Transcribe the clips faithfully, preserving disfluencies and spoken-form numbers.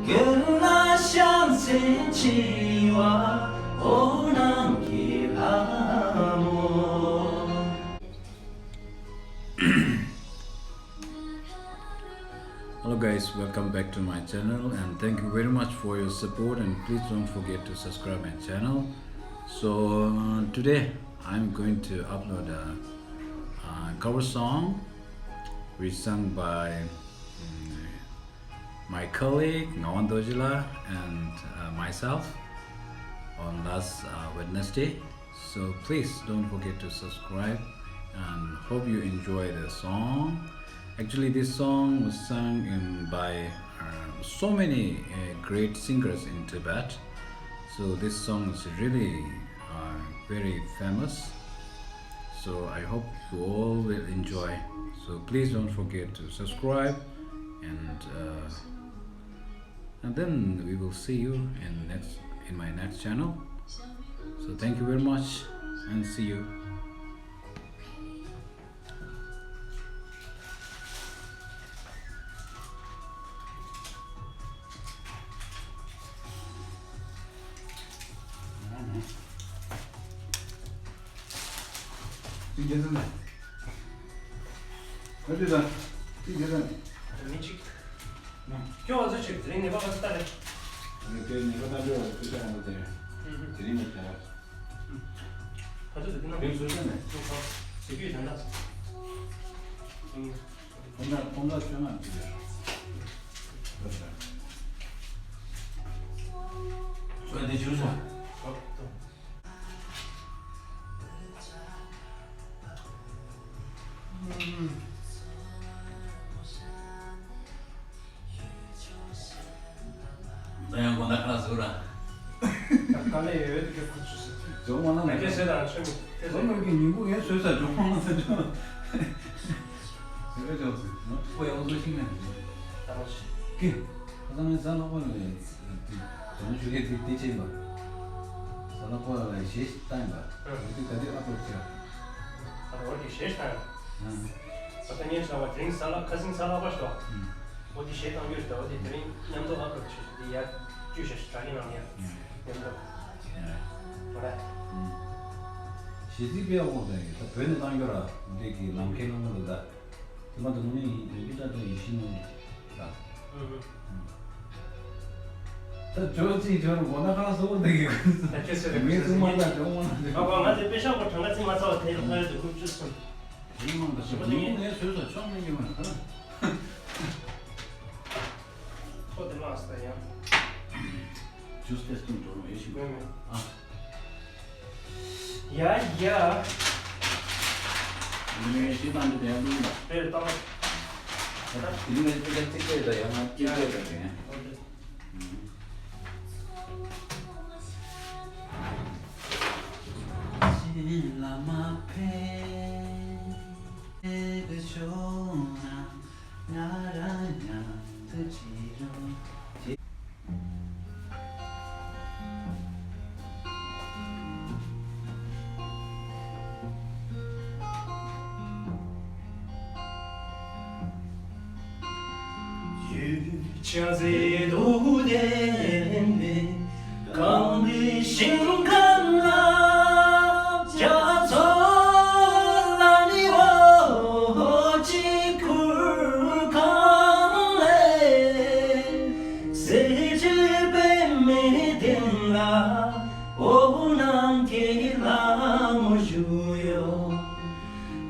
དགེ་ལ་བྱང་སེམས་ཆེ་བ་འོ་ནམ་མཁའི་ལྷ་མོ། Hello guys, welcome back to my channel and thank you very much for your support and please don't forget to subscribe my channel. So uh, today I'm going to upload a, a cover song which sung by mm, my colleague Ngawan Dojila and uh, myself on last uh, Wednesday. So please don't forget to subscribe and hope you enjoy the song. Actually, this song was sung in, by uh, so many uh, great singers in Tibet. So this song is really uh, very famous. So I hope you all will enjoy. So please don't forget to subscribe and uh, and then we will see you in next in my next channel. So thank you very much and see you. ཁྱོད་ང་ཚོ་ཅིག་དེ་རིང་ནད་པ་ག་ཚོད་ལྟ་རེད། དེ་ནད་པ་ལྟ་འདྲ་བ་སྐུ་ཞབས་ཡང་དེ་དེ་རིང་ནས་བྱ་བ། ག་ཚོད་དེ་ན་དེ་ཚོད་ནས་ཟེར་རྒྱུ་ཡིན་ད། ཁོང་ཚོ་ཁོང་ཚོ་ཆོས་ནང་གི་རེད། ཁོས་འདི་བྱུང་སོང་། ད་ཡང་དགོང་དག་ཁ་ཟུར་ར། དཀའ་ལས་ཡོད་དེ་ཁོ་ཚོས་ཟེར། ཇོ་མོ་ན་ནས་ཁྱེད་ཟེར་དང་ཆོས་མོ་ཁྱེད་ཟེར། ཇོ་མོ་གི་ཉིན་གུང་ངས་བཟོས་ས་ཇོ་མོ་ན་ཟེར་ཇོ། ཟེར་བའི་ཇོ་ཟེར་ང་ཐུག་པ་ཡག་པོ་བཟོ་ཤིང་ནས་ཟེར། ད་མ་ཤི། ཀི། ཁ་སང་ངས་ཟ་ལག་པ་ལས་དེ་ཇོ་མོ་ཞུ་ཁའི་དེ་དེ་ཅེས་པ། ཟ་ལག་པ་ལ་གཞས་ཤིག་བཏང་ཡིན་པ། ཨ་དེ་ག་དུས་ཨ་ཕོར་ཅེས། ཨ་རོ་དེ་གཞས་བཏང་ཡིན། ཨ་ད་ངས་བྱ་བ་དེ་རིང་ཟ་ལག་ཁ་སང་ཟ་ལག་པ་ཞོག་ཨ། འོ་དེ་གཞས་བཏང་རྒྱུ་རེད་ད། འོ་དེ་དེ་རིང་མཉམ་དུ་ཨ་ཕོར་ཅེས་དེ་ཡར་བཅུག་བྱ་ཞིག་དྲ་རྒྱ་ནང་ཡར་མཉམ་དུ། ཨ་རེད། གཞས་ཚིག་དཔེ་ཡག་པོ་འདུག་ད་བོད་ནས་བཏང་རྒྱུ་ར་འདི་གི་ལམ་ཁའི་ལམ་ལ་ད། དེ་མ་དུ་ནི་ཡིན་དོན་གྱི་ལྟ་དོན་ཡིད་བཞིན་ནོ། ད། ད་ཇོ་ཅིག་ཇོ་རུ་མགོ་ན་ཁ་སོ་བོར་འདི་གི་ད་ཁྱེད་ཚོས་ངའི་གསུང་མ་ལ་ཇོ་མ་ལ་ཇོ། ང་ང་ཚོའི་དཔེ་ཤག་པོ་གྲངས་ཀ་ཚིག་མ་ཚར་བ་དེ་ལ་ཁ་ཡོད་དུ་ཁུག་བཅུ་གསུམ། ཇོ་མ་ལ་ཇོ་མ་ལ་ངའི་ངའི་བཟོས་ས་ཆོག་མི་ཉན་མ་ཁ་ན། ཁོ་དེ་མ་ས་ཡང་། ཇུས་ཏེས་ཏུང་འགྲོ་རུང་ཡོད་ཤིང་། མེད་མེད། ཨ། ཡ་ཡ། མི་ངན་ཞིག་དང་འདི་དེ་ཡང་མིན་པ། དཔེར་བཏང་། ད་དེ་ནི་ཅི་ག་ཅི་ག་ད་ཡང་ང་ཅི་ག་ད་དེ་ཡང་། ཨོ་ཁེ། བླ་མ་ཕེབས་བྱུང་ན། ང་རང་མཉམ་དུ་ཅི་རུང་། ཆ་ཟེ་དུ་ལྡན་པའི་གངས་རིའི་ཞིང་ཁམས་ལ། རྒྱ་མཚོ་ལ་ནི་འོ་ཅི་ཁུར་གང་ལས། གསེར་གྱི་པདྨའི་སྟེང་ལ་འོ་ནམ་མཁའི་ལྷ་མོ་བཞུགས་ཡོད།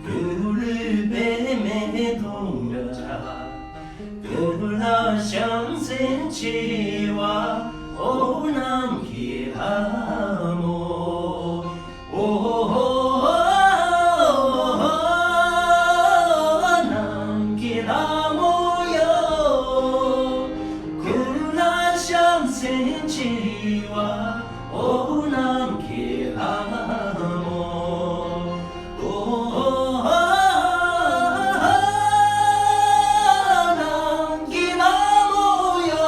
ཀུ་རུ་པདྨའི་གདུང་འདྲ། ཀུན་ལ་བྱང་སེམས་ཆེ་བ་འོ་ནམ་མཁའི་ལྷ་མོ། འོ་ནམ་མཁའི་ལྷ་མོ་ཡ། ཀུན་ལ་བྱང་སེམས་ཆེ་བ་འོ་ནམ་མཁའི་ལྷ་མོ། འོ་ནམ་མཁའི་ལྷ་མོ་ཡ།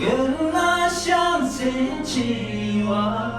ཀུན་ལ་བྱང་སེམས་ཆེ་བ།